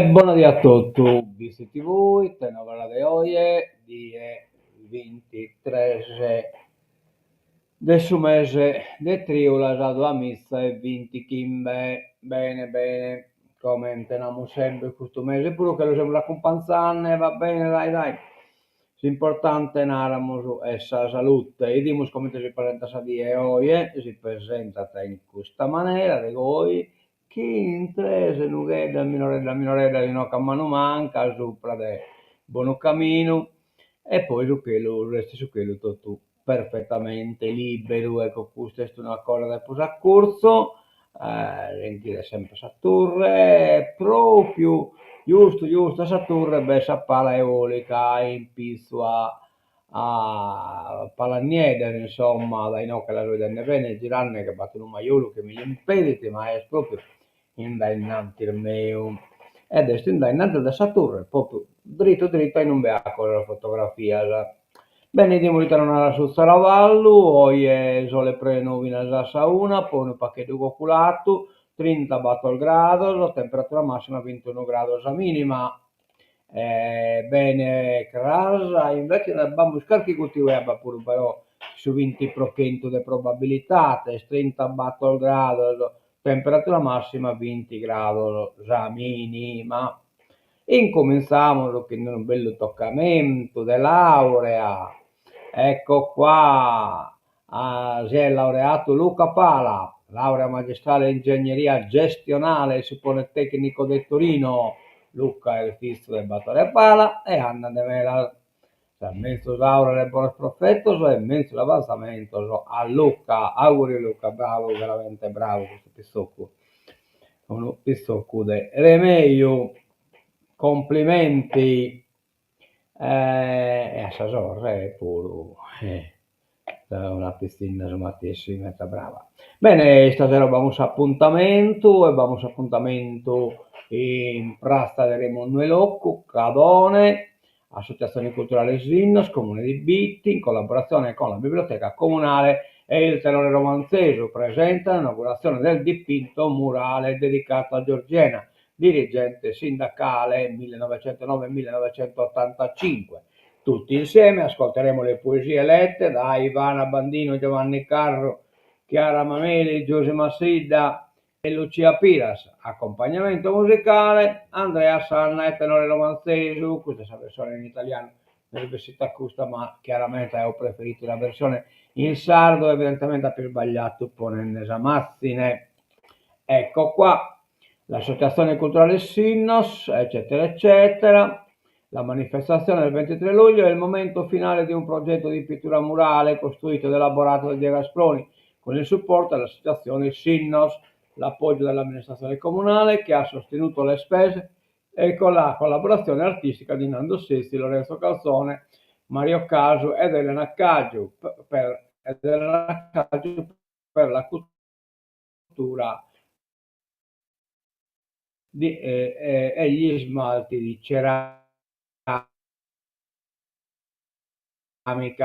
E bona die a totu, Bitzi TV, ite novas de oje, die bintitres de su mese de triulas duamiza e bintichimbe. Bene bene, comente namus sempre custu mese puru che lu semus acumpanzande, va bene dai dai, s'importante naramus est sa salute, 'idimus comente si presentat sa die 'e oje, si presentat in custa manera de goi Chin tres nugheddas minoreddas minoreddas inoghe a manu manca supra de Bonu Caminu e poi su chelu, est su chelu totu perfettamente liberu, ecco custa est una cosa de prus a curtzu, sentides sempre sa turre, propriu giustu giustu a sa turre b'est sa pala eolica in pitzu a a palas nieddas, insomma, dae inoghe la so 'idende bene, girande che b'at unu majolu chi mi l'impedit, ma est propriu in dae innantis meu, ed est in dae innantis de sa turre, propriu dritu dritu a inumbe aco sas fotografias. Bene, 'idimus ite nos narat su zaravallu, oje sole prenu finas a sa una, poi unu pagheddu coculatu, trintabator grados, temperatura massima bintunu grados sa minima. E bene cras invece b'amus carchi gùtiu 'e abba puru però su binti pro chentu de probabilidades, trintabator grados, temperatura massima binti grados sa minima. Incumintzamus chin unu bellu tocamentu de laurea, ecco qua, si est laureatu Luca Pala, laurea magistrale in ingegneria gestionale in su Politecnico de Torino. Luca est fizu de Batore Pala e Anna Demelas. Sas menzus laureas e bonos profetos e menzus avantzamentos a Luca. Auguri Luca, bravu, veramente bravu custu pitzocu. Unu pitzocu de remeju. Complimenti. E a sa sorre puru, una pitzinna su matessi meda brava. Bene, istasero b'amus s'apuntamentu e b'amus s'apuntamentu in pratza de Remunnu 'e Locu, Cadone, Associazione Culturale Sinnos, Comune di Bitti, in collaboratzione con la Biblioteca Comunale e il Tenore Romanzesu, presentano l'inaugurazione del dipinto murale dedicato a Giorgi Ena, dirigente sindacale 1909 1985. Tutti insieme ascolteremo le poesie lette da Ivana Bandino, Giovanni Carru, Chiara Mameli, Giusy Massidda e Lucia Piras. Accompagnamento musicale Andrea Sanna e tenore romanzesu, custa est sa versione in italianu, est bessita custa ma chiaramente aio preferitu una versione in sardu, evidentemente apo isbagliatu ponende sa matzine. Ecco qua. L'Associazione Culturale Sinnos, eccetera eccetera. La manifestazione del 23 luglio è il momento finale di un progetto di pittura murale costruito ed elaborato da Diego Asproni con il supporto dell'associazione Sinnos, l'appoggio dell'amministrazione comunale che ha sostenuto le spese e con la collaborazione artistica di Nando Sezzi, Lorenzo Calzone, Mario Casu ed Elena Caggiu per, ed Elena Caggiu per la cultura di, eh, e gli smalti di ceramica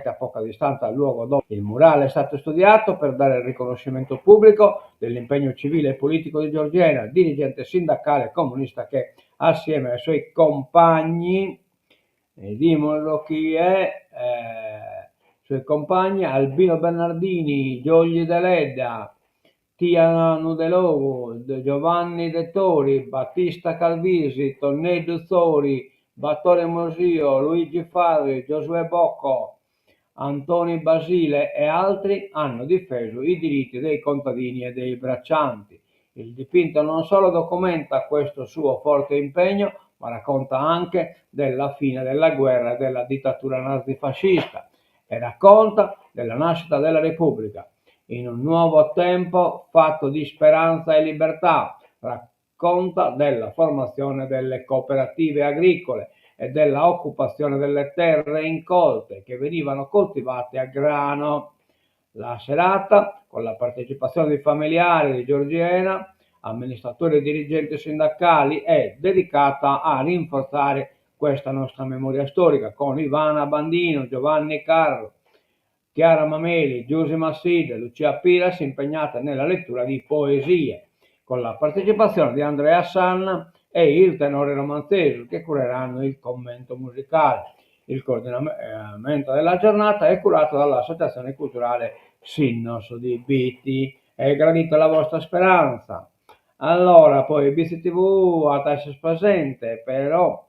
a poca distanza dal luogo dove il murale è stato studiato per dare il riconoscimento pubblico dell'impegno civile e politico di Giorgi Ena, dirigente sindacale comunista che assieme ai suoi compagni, vediamo chi è, eh, suoi compagni Albino Bernardini, Giogli Deledda, Tianu Delogu, Giovanni Dettori, Battista Calvisi, Tonneddu Zori, Batore Mosio, Luigi Farri, Giosuè Bocco, Antoni Basile e altri hanno difeso i diritti dei contadini e dei braccianti. Il dipinto non solo documenta questo suo forte impegno, ma racconta anche della fine della guerra e della dittatura nazifascista e racconta della nascita della Repubblica. In un nuovo tempo fatto di speranza e libertà, racconta della formazione delle cooperative agricole e della occupazione delle terre incolte che venivano coltivate a grano. La serata, con la partecipazione di familiari di Giorgi Ena, amministratori e dirigenti sindacali, è dedicata a rinforzare questa nostra memoria storica con Ivana Bandino, Giovanni Carro, Chiara Mameli, Giusy Massidda e Lucia Piras impegnate nella lettura di poesie, con la partecipazione di Andrea Sanna. E il tenore romanzesu che cureranno il commento musicale. Il coordinamento della giornata è curato dall'Associazione Culturale Sinnos di Bitti. È gradita la vostra speranza. Allora, poi Bitzi TV at a esser presente, però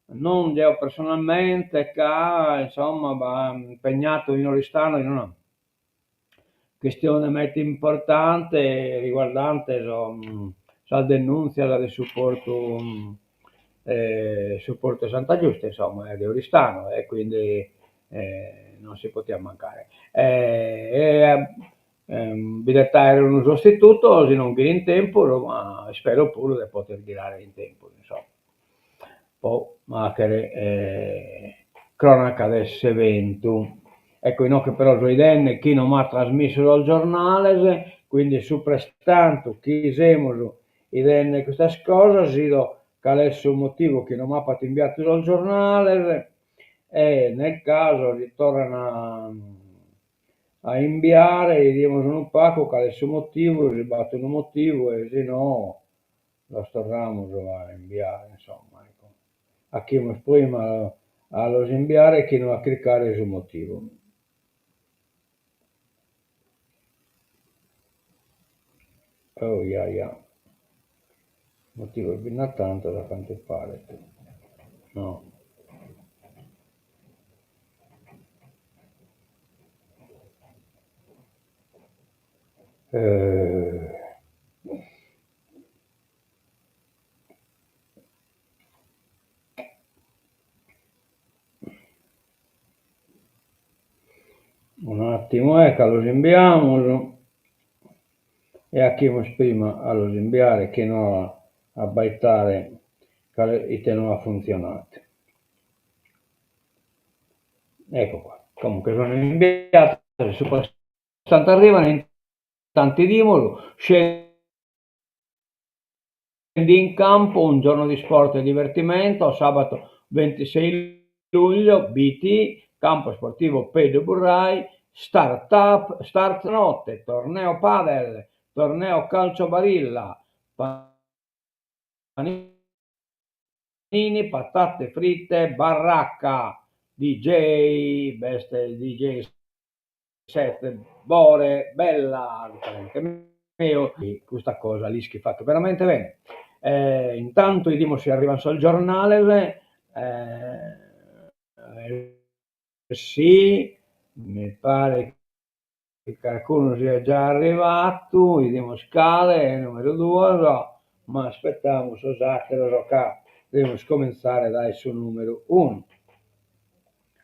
non deo personalmente ca insomma impegnatu in Oristano in una chistione meda importante riguardante sas denuntzias de su portu su portu 'e Santa Giusta insomma de Oristano e quindi non si podiat mancare. Bi det aer unu sostituto si non ghiro in tempus, ma ispero puru de poder ghirare in tempus insomma po fagher cronaca de s'eventu. Ecco inoghe però so 'idende chi non m'at trasmissu sos giornales, quindi su prestantu chi semus 'idende custas cosas 'ido cale est su motivu chi non m'apat imbiadu sos giornales e nel caso si torran a imbiare 'idimus unu pagu cale est su motivu, si b'at unu motivu e si no los torramus a imbiare insomma ecco. Faghimus prima a los imbiare chi no a chircare su motivu. Oh ja ja. Motivos bi nd'at tantos a cantu paret. No. Un'attimu eh ca los imbiamus e 'aghimus prima a los imbiare chi no a abbaitare cale ite no at funtzionadu. Ecco qua, comunque sono imbiados, su prestantu arrivan, intantu 'idimus, scendi in campo un giorno di sport e divertimento, sabato 26 luglio, BT, campo sportivo Pedru Burrai, start up, start notte, torneo padel, torneo calcio barilla, panini, patate fritte, barraca, DJ, b'est DJ set, Bore, bella, parente meu, custa cosa l'ischit fagher veramente bene. Intantu 'idimus si arrivan sos giornales, si, mi paret chi carcunu siat già arrivadu, 'idimus cale, numeru duos, ma aspettamus sos atteros ca devimus comintzare dae su numeru unu.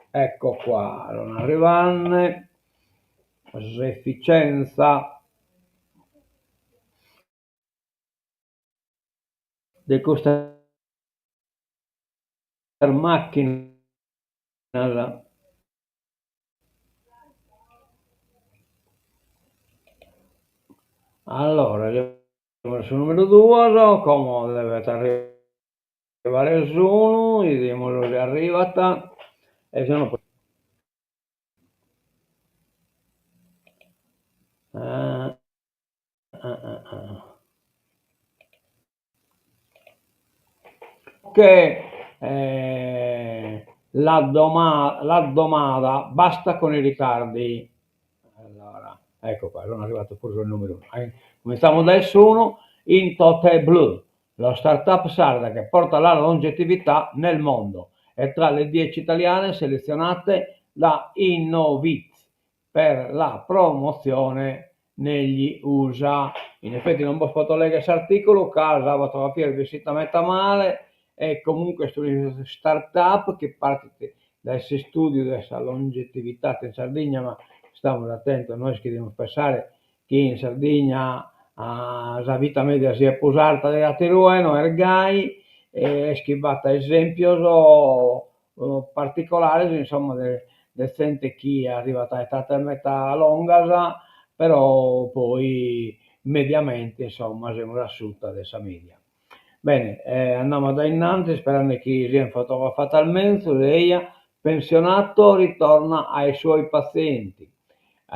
Ecco qua, sono arrivande, s'efficienza de custas macchinas Allora, semus a su numeru duos, como devet arrivare s'unu, 'idimus si arrivat e si no Che la doma la domada basta con i ritardi. Allora, ecco qua, sono arrivato puru su numeru unu. Cominzamus dae s'unu, in Tote Blue, la startup sarda che porta la longevità nel mondo è tra le 10 italiane selezionate da Innoviz per la promozione negli USA. In effetti non bos poto legher s'articulu ca sa fotografia est bessida meda male e comunque est una startup chi partit dae s'istudiu de sa longevità in Sardigna, ma istamus atentos nois chi devimus pensare chi in Sardigna sa vita media siat prus arta de aterue, no est gai, est chi b'at esempios particolares insomma de de zente chi arrivat a etades meda longas, però poi mediamente insomma semus a suta de sa media. Bene, andamus a innantis isperende chi sian fotografadas menzus, eia, pensionato ritorna ai suoi pazienti,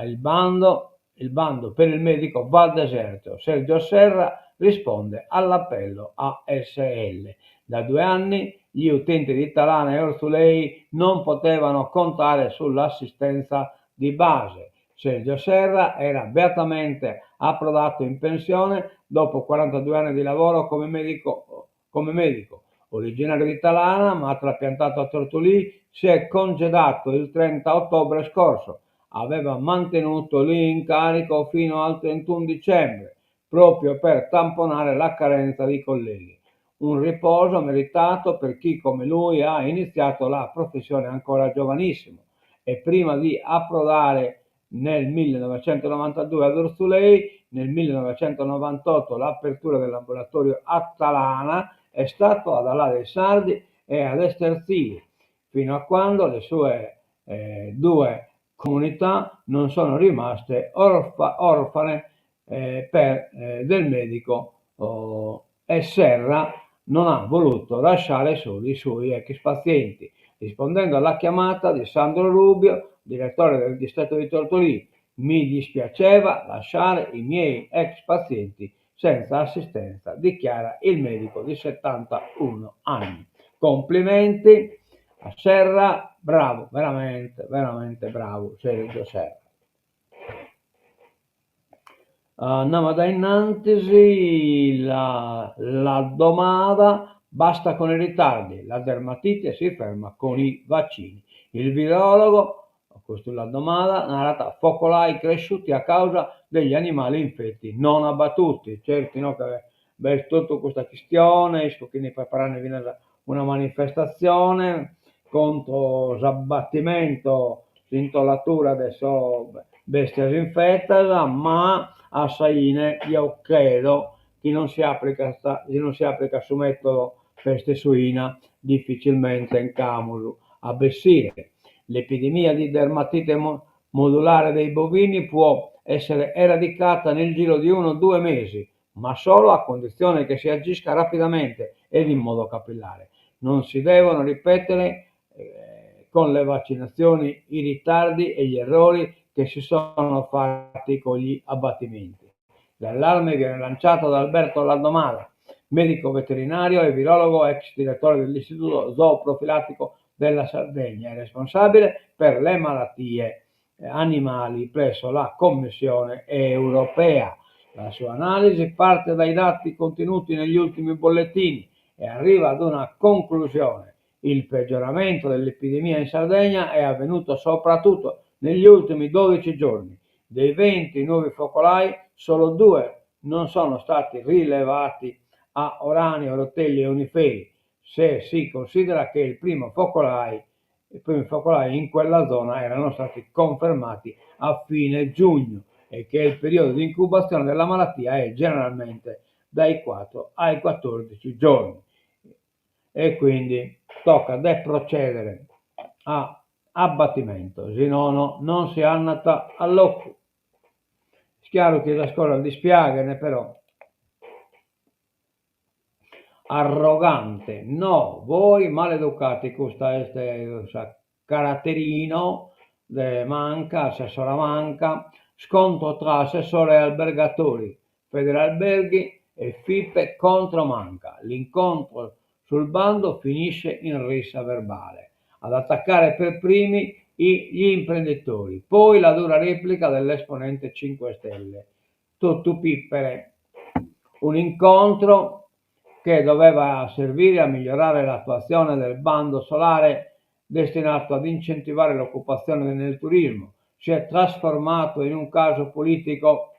il bando il bando per il medico va deserto, Sergio Serra. Risponde all'appello ASL. Da due anni gli utenti di Talana e Urzulei non potevano contare sull'assistenza di base. Sergio Serra era beatamente approdato in pensione dopo 42 anni di lavoro come medico, come medico. Originario di Talana, ma trapiantato a Tortolì, si è congedato il 30 ottobre scorso. Aveva mantenuto l'incarico fino al 31 dicembre, proprio per tamponare la carenza di colleghi. Un riposo meritato per chi come lui ha iniziato la professione ancora giovanissimo e prima di approdare nel 1992 ad Urzulei, nel 1998 l'apertura dell'ambulatorio a Talana è stato ad Alà dei Sardi e ad Esterzili, fino a quando le sue eh, due comunità non sono rimaste orfa, orfane eh, per, eh, del medico oh, e Serra non ha voluto lasciare soli i suoi ex pazienti, rispondendo alla chiamata di Sandro Rubio, direttore del distretto di Tortolì, mi dispiaceva lasciare i miei ex pazienti senza assistenza, dichiara il medico di 71 anni. Complimenti a Serra, bravo, veramente, veramente bravo Sergio Serra. Andiamo da innantis, la, Laddomada, basta con i ritardi, la dermatite si ferma con i vaccini. Il virologo, custu Laddomada, narat focolai cresciuti a causa degli animali infetti non abbattuti. Certu no ca b'est totu custa chistione, isco chi preparende finas una manifestatzione contro s'abbattimento, s'intolladura de sos bestias infetas, ma a sa 'ine eo credo chi non si aplicat si non si aplicat su metodo peste suina dificilmente nch'amus a bessire. L'epidemia di dermatite nodulare dei bovini può essere eradicata nel giro di uno o due mesi, ma solo a condizione che si agisca rapidamente ed in modo capillare. Non si devono ripetere eh, con le vaccinazioni i ritardi e gli errori che si sono fatti con gli abbattimenti. L'allarme viene lanciato da Alberto Laddomada, medico veterinario e virologo, ex direttore dell'Istituto Zooprofilattico della Sardegna e responsabile per le malattie animali presso la Commissione europea. La sua analisi parte dai dati contenuti negli ultimi bollettini e arriva ad una conclusione. Il peggioramento dell'epidemia in Sardegna è avvenuto soprattutto negli ultimi 12 giorni. Dei 20 nuovi focolai, solo due non sono stati rilevati a Orani, Orotelli e Oniferi, se si considera che il primo focolai, i primi focolai in quella zona erano stati confermati a fine giugno e che il periodo di incubazione della malattia è generalmente dai 4 ai 14 giorni. E quindi tocca de procedere a abbattimento, si nono non si andat a locu. Est chiaru chi sas cosas dispiaghent però. Arrogante, no, voi maleducati, custa est sa caraterino de Manca, assessora Manca, scontro tra assessore e albergatori, Federalberghi e Fipe contro Manca. L'incontro sul bando finisce in rissa verbale. Ad attaccare per primi gli imprenditori, poi la dura replica dell'esponente 5 Stelle. Totu pìpere. Un incontro che doveva servire a migliorare l'attuazione del bando solare destinato ad incentivare l'occupazione nel turismo, si è trasformato in un caso politico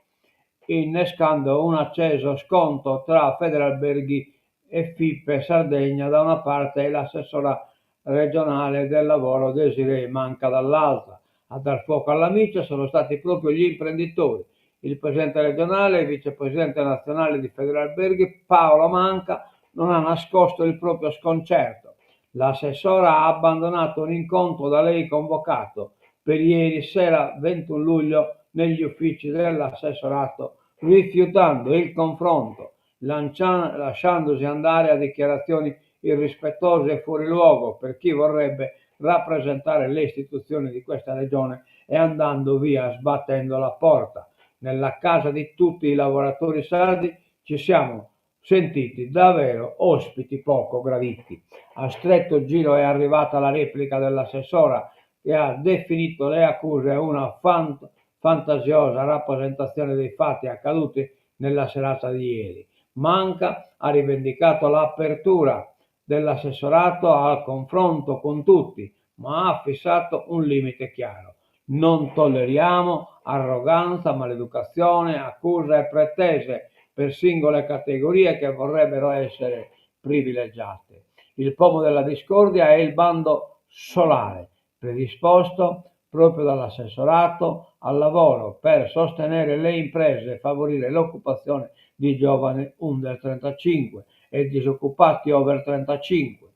innescando un acceso scontro tra Federalberghi e Fipe Sardegna da una parte e l'assessora regionale del lavoro Desirée Manca dall'altra. A dar fuoco alla miccia sono stati proprio gli imprenditori, il presidente regionale e il vicepresidente nazionale di Federalberghi Paolo Manca non ha nascosto il proprio sconcerto. L'assessora ha abbandonato un incontro da lei convocato per ieri sera 21 luglio negli uffici dell'assessorato, rifiutando il confronto, lasciandosi andare a dichiarazioni irrispettose e fuori luogo per chi vorrebbe rappresentare le istituzioni di questa regione e andando via sbattendo la porta. Nella casa di tutti i lavoratori sardi Ci siamo sentiti davvero ospiti poco graditi. A stretto giro è arrivata la replica dell'assessora che ha definito le accuse una fantasiosa rappresentazione dei fatti accaduti nella serata di ieri. Manca ha rivendicato l'apertura dell'assessorato al confronto con tutti, ma ha fissato un limite chiaro. Non tolleriamo arroganza, maleducazione, accuse e pretese per singole categorie che vorrebbero essere privilegiate. Il pomo della discordia è il bando solare, predisposto proprio dall'assessorato al lavoro per sostenere le imprese e favorire l'occupazione di giovani under 35 e disoccupati over 35.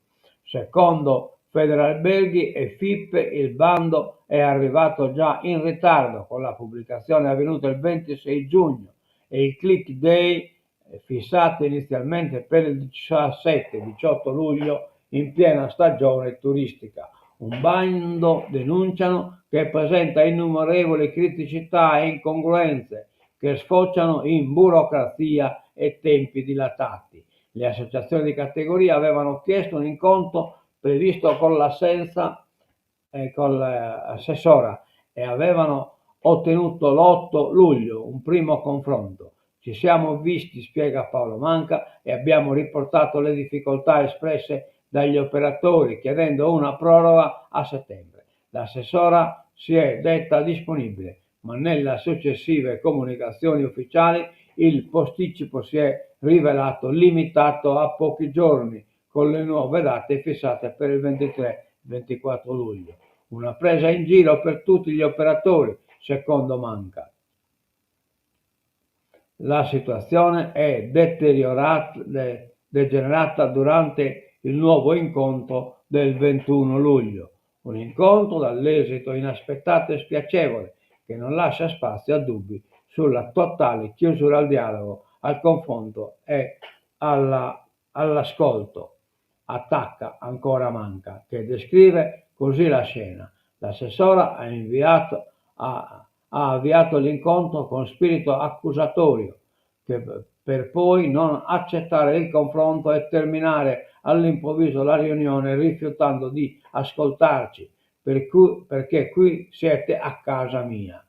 Secondo Federalberghi e FIP il bando è arrivato già in ritardo, con la pubblicazione avvenuta il 26 giugno e il click day fissato inizialmente per il 17-18 luglio in piena stagione turistica. Un bando, denunciano, che presenta innumerevoli criticità e incongruenze che sfociano in burocrazia e tempi dilatati. Le associazioni di categoria avevano chiesto un incontro previsto con l'assenza eh, con l'assessora e avevano ottenuto l'8 luglio un primo confronto. Ci siamo visti, spiega Paolo Manca, e abbiamo riportato le difficoltà espresse dagli operatori chiedendo una proroga a settembre. L'assessora si è detta disponibile, ma nelle successive comunicazioni ufficiali il posticipo si è rivelato limitato a pochi giorni, con le nuove date fissate per il 23-24 luglio. Una presa in giro per tutti gli operatori, secondo Manca. La situazione è deteriorata, degenerata durante il nuovo incontro del 21 luglio. Un incontro dall'esito inaspettato e spiacevole, che non lascia spazio a dubbi sulla totale chiusura al dialogo, al confronto e alla, all'ascolto. Attacca ancora Manca, che descrive così la scena. L'assessora ha, inviato, ha, ha avviato l'incontro con spirito accusatorio, che, per poi non accettare il confronto e terminare all'improvviso la riunione rifiutando di ascoltarci, per cui, perché qui siete a casa mia.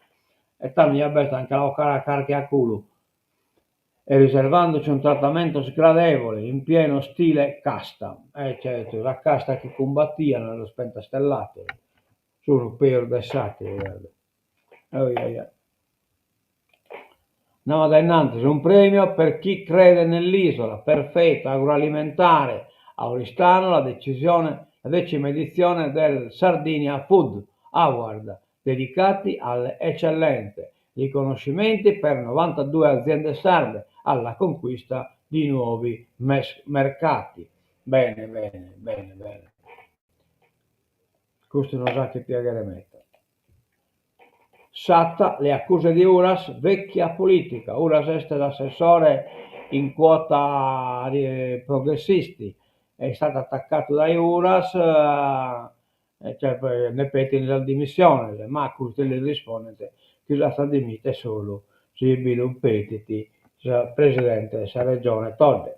E tando ja b'est a nche la 'ocare carchi a culu e riservandoci un trattamento sgradevole in pieno stile casta. E certo, sa casta chi cumbatian sos pentastellatos, sun peus de s'ateru. Oi oi oi. Andiamo dae innantis, un premio per chi crede nell'isola, perfetta, agroalimentare. A Oristano la decisione, la decima edizione del Sardinia Food Award, dedicati alle eccellenze, riconoscimenti per 92 aziende sarde alla conquista di nuovi mercati. Bene, bene, bene, bene. Custu nos 'achet piaghere meda. Satta, le accuse di Uras, vecchia politica. Uras est s'assessore in quota progressisti, est istadu atacadu dae Uras e nde pedint sas dimissiones, ma custos li rispondent chi s'at a dimitere solu si bi lu pedit su presidente de sa Regione Todde.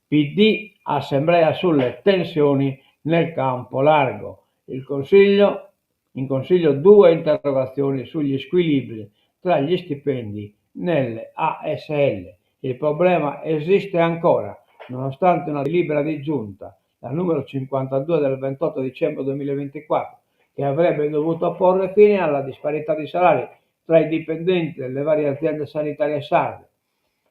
PD, assemblea sulle tensioni nel campo largo. Il Consiglio, in Consiglio due interrogazioni sugli squilibri tra gli stipendi nelle ASL. Il problema esiste ancora, nonostante una delibera di giunta, la numero 52 del 28 dicembre 2024, che avrebbe dovuto porre fine alla disparità di salari tra i dipendenti delle varie aziende sanitarie sarde.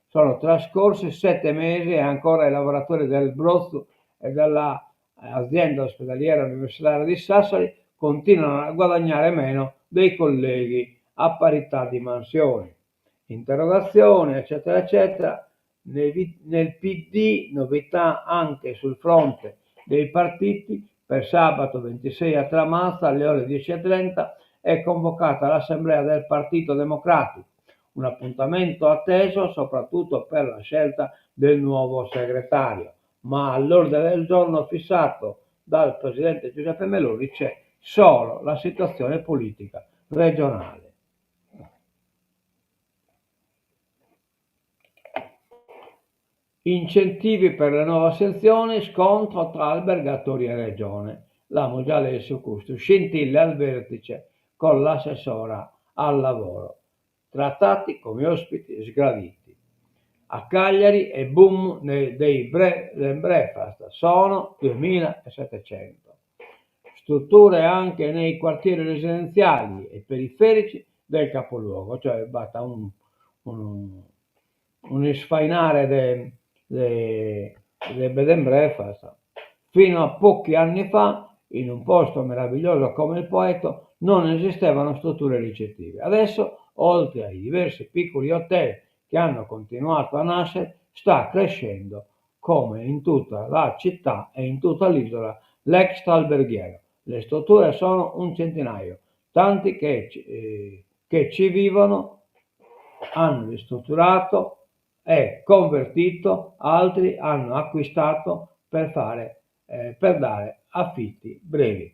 Sono trascorsi sette mesi e ancora i lavoratori del Brotzu e dell'azienda ospedaliera universitaria di Sassari continuano a guadagnare meno dei colleghi a parità di mansioni. Interrogazioni, eccetera, eccetera. Nel PD novità anche sul fronte dei partiti per sabato 26 a Tramatza alle ore 10.30 è convocata l'assemblea del Partito Democratico, un appuntamento atteso soprattutto per la scelta del nuovo segretario, ma all'ordine del giorno fissato dal presidente Giuseppe Meloni c'è solo la situazione politica regionale. Incentivi per le nuove assunzioni, scontro tra albergatori e Regione. L'amus già lessu custu. Scintille al vertice con l'assessora al lavoro. Trattati come ospiti sgraditi. A Cagliari è boom dei bed and breakfast, sono 2.700. Strutture anche nei quartieri residenziali e periferici del capoluogo, cioè b'at un un'isfainare de de de bed and breakfast. Fino a pochi anni fa, in un posto meraviglioso come il Poetto, non esistevano strutture ricettive. Adesso, oltre ai diversi piccoli hotel che hanno continuato a nascere, sta crescendo, come in tutta la città e in tutta l'isola, l'extralberghiero. Le strutture sono un centinaio, tanti che, eh, che ci vivono hanno ristrutturato e convertito, altri hanno acquistato per fare, eh, per dare affitti brevi.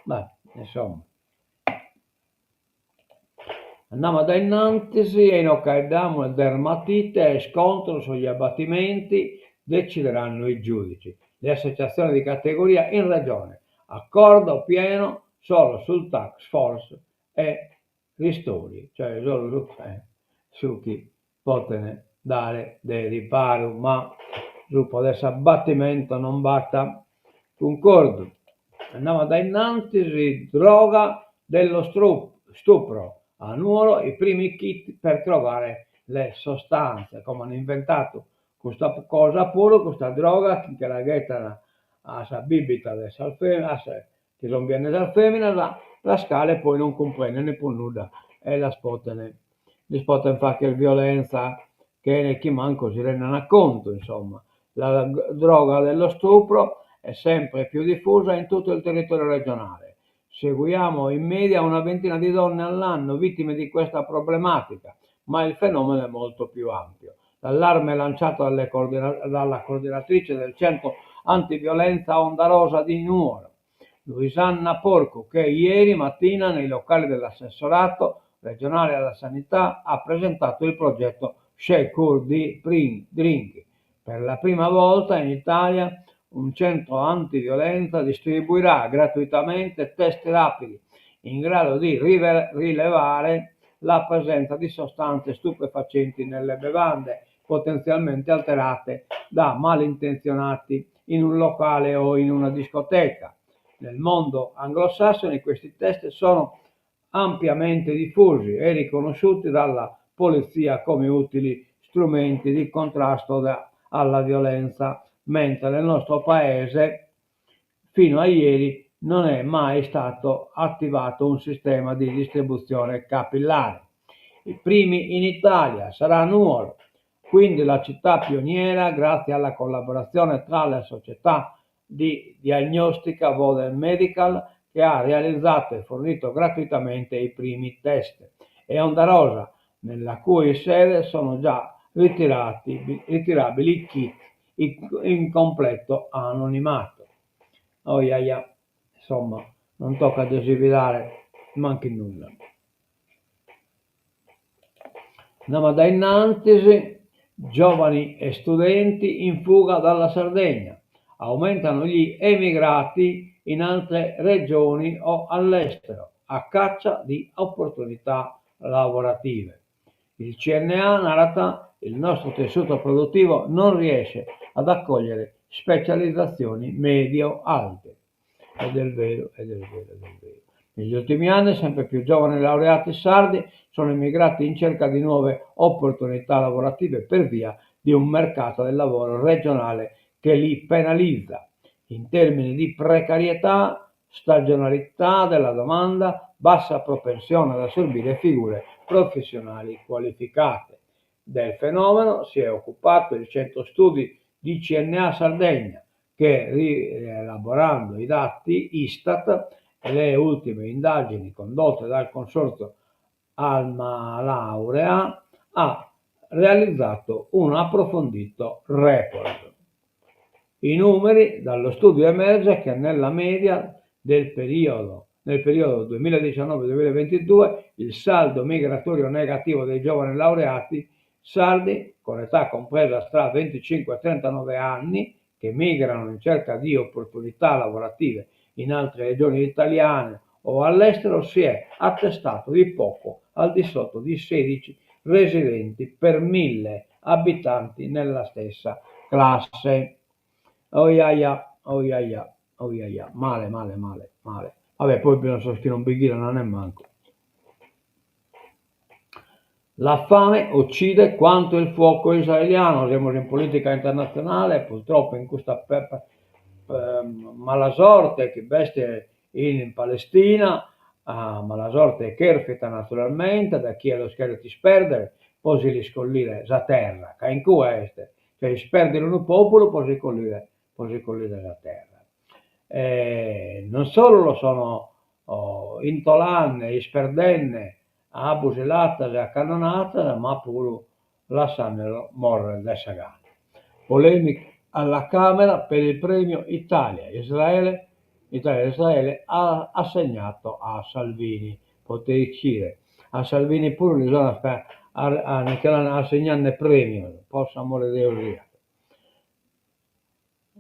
Beh, insomma. Andamu a innantis e inoghe faeddamus dermatite e scontro sugli abbattimenti decideranno i giudici. Le associazioni di categoria in regione. Accordo pieno solo sul task force e ristori, cioè solu su su chi poten dare de riparu, ma subra de s'abbattimentu non b'at cuncordu. Andamu a innantis, droga dello stupro, a Nuoro i primi kit per trovare le sostanze, como an inventadu custa cosa puru, custa droga chi nche la ghetan a sa bibita de sas feminas, chi sun biende sas feminas, sas cales poi non cumprenden prus nudda e las poten, lis poten fagher violenza chene chi mancu si rendan contu, insomma. La droga dello stupro è sempre più diffusa in tutto il territorio regionale. Seguiamo in media una ventina di donne all'anno vittime di questa problematica, ma il fenomeno è molto più ampio. L'allarme lanciato dalle dalla coordinatrice del centro antiviolenza Onda Rosa di Nuoro, Luisanna Porcu, che ieri mattina nei locali dell'assessorato regionale alla sanità ha presentato il progetto Secure Drink. Per la prima volta in Italia un centro antiviolenza distribuirà gratuitamente test rapidi in grado di rilevare la presenza di sostanze stupefacenti nelle bevande potenzialmente alterate da malintenzionati in un locale o in una discoteca. Nel mondo anglosassone questi test sono ampiamente diffusi e riconosciuti dalla polizia come utili strumenti di contrasto alla violenza, mentre nel nostro paese fino a ieri non è mai stato attivato un sistema di distribuzione capillare. I primi in Italia sarà Nuoro, quindi la città pioniera grazie alla collaborazione tra le società di diagnostica Vodem Medical che ha realizzato e fornito gratuitamente i primi test e Onda Rosa, nella cui sede sono già ritirati, ritirabili i kit in completo anonimato. Oh, ia, ia. Insomma, non tocat de si fidare mancu in nulla. Andamu a innantis, giovani e studenti in fuga dalla Sardegna. Aumentano gli emigrati in altre regioni o all'estero a caccia di opportunità lavorative. Il CNA narat il nostro tessuto produttivo non riesce ad accogliere specializzazioni medio-alte. Ed è vero, ed è vero, ed è vero. Negli ultimi anni sempre più giovani laureati sardi sono emigrati in cerca di nuove opportunità lavorative per via di un mercato del lavoro regionale che li penalizza in termini di precarietà, stagionalità della domanda, bassa propensione ad assorbire figure professionali qualificate. Del fenomeno si è occupato il centro studi di CNA Sardegna che, rielaborando i dati Istat e le ultime indagini condotte dal consorzio Almalaurea, ha realizzato un approfondito report. I numeri dallo studio emerge che nella media del periodo nel periodo 2019-2022 il saldo migratorio negativo dei giovani laureati Sardi con età compresa tra 25 e 39 anni che migrano in cerca di opportunità lavorative in altre regioni italiane o all'estero si è attestato di poco al di sotto di 16 residenti per 1.000 abitanti nella stessa classe. Oiaia, oiaia, oiaia, male, male, male, male. Vabbè, poi bi sun sos chi non bi ghiran nemmancu. La fame uccide quanto il fuoco israeliano, semus in politica internatzionale, purtroppo in custa mala sorte chi b'est in Palestina, mala sorte chèrfida naturalmente dae chie los cheret ispèrdere pro si lis collire sa terra, ca in cue est, cioè ispèrdere unu pòpulu pro si collire pro si collire sa terra. E non solu los sono intolande, isperdende a busilatas e a cannonatas, ma puru lassandelos morrer de sa gana. Polemica alla Camera per il premio Italia Israele Italia Israele assegnato a Salvini. Potet ischire, a Salvini puru li sono nche l'an assegnande premios, po s'amore de Deus siat.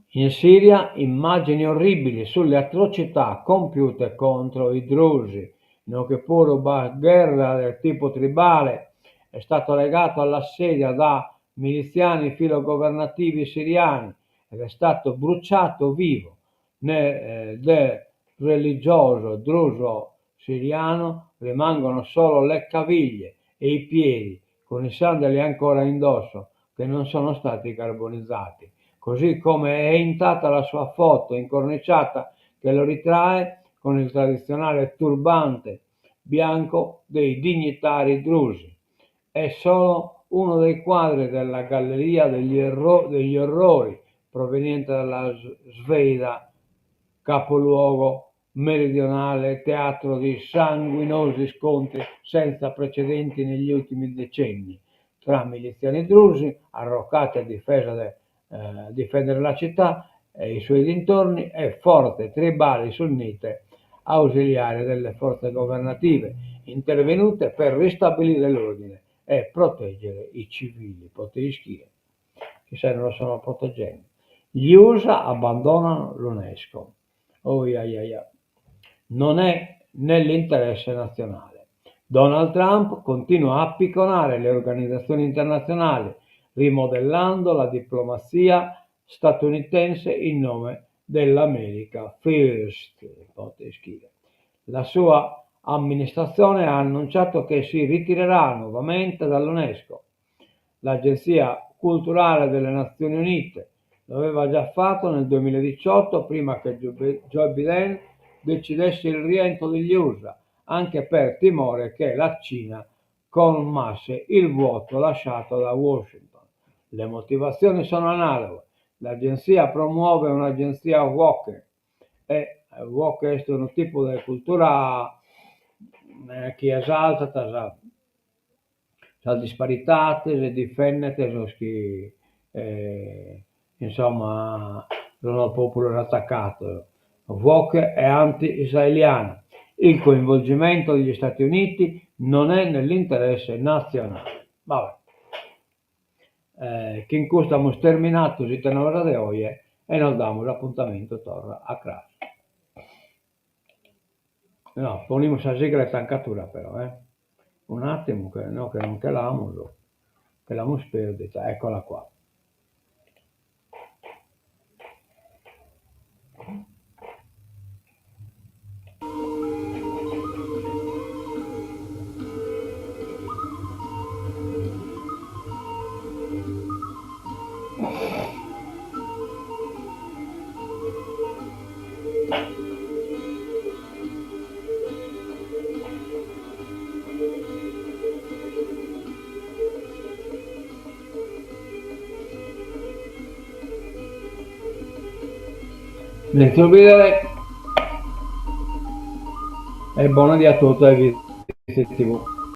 In Siria immagini orribili sulle atrocità compiute contro i Drusi. Inoghe puru b'at gherra de tipu tribale, è stato legato alla sedia da miliziani filogovernativi siriani ed è stato bruciato vivo Del religioso druso siriano rimangono solo le caviglie e i piedi con i sandali ancora indosso che non sono stati carbonizzati, così come è intatta la sua foto incorniciata che lo ritrae con il tradizionale turbante bianco dei dignitari drusi. È solo uno dei quadri della galleria degli orrori proveniente dalla Sveida, capoluogo meridionale teatro di sanguinosi scontri senza precedenti negli ultimi decenni tra miliziani drusi arroccati a difendere la città e i suoi dintorni e forze tribali sunnite ausiliarie delle forze governative intervenute per ristabilire l'ordine e proteggere i civili. Chissà non lo sono proteggendo. Gli USA abbandonano l'UNESCO. Oiaiaia. Non è nell'interesse nazionale. Donald Trump continua a picconare le organizzazioni internazionali, rimodellando la diplomazia statunitense in nome dell'America First. La sua amministrazione ha annunciato che si ritirerà nuovamente dall'UNESCO. L'Agenzia culturale delle Nazioni Unite lo aveva già fatto nel 2018 prima che Joe Biden decidesse il rientro degli USA, anche per timore che la Cina colmasse il vuoto lasciato da Washington. Le motivazioni sono analoghe. L'agenzia promuove un'agenda woke e woke est unu tipu de cultura chi esaltat sa sas disparidades e difendet sos chi insomma sono populos atacados, woke e anti-israeliana. Il coinvolgimento degli Stati Uniti non è nell'interesse nazionale. Vabbè. Chin custu amus terminadu s'Ite Novas de oje e nos damus apuntamentu torra a cras. No, ponimus sa sigla 'e tancadura però eh. Un'attimu che no che non nche l'amus, che l'amus perdida, eccola qua. Menzus bìdere e bona die a totu dae Vitzi TV.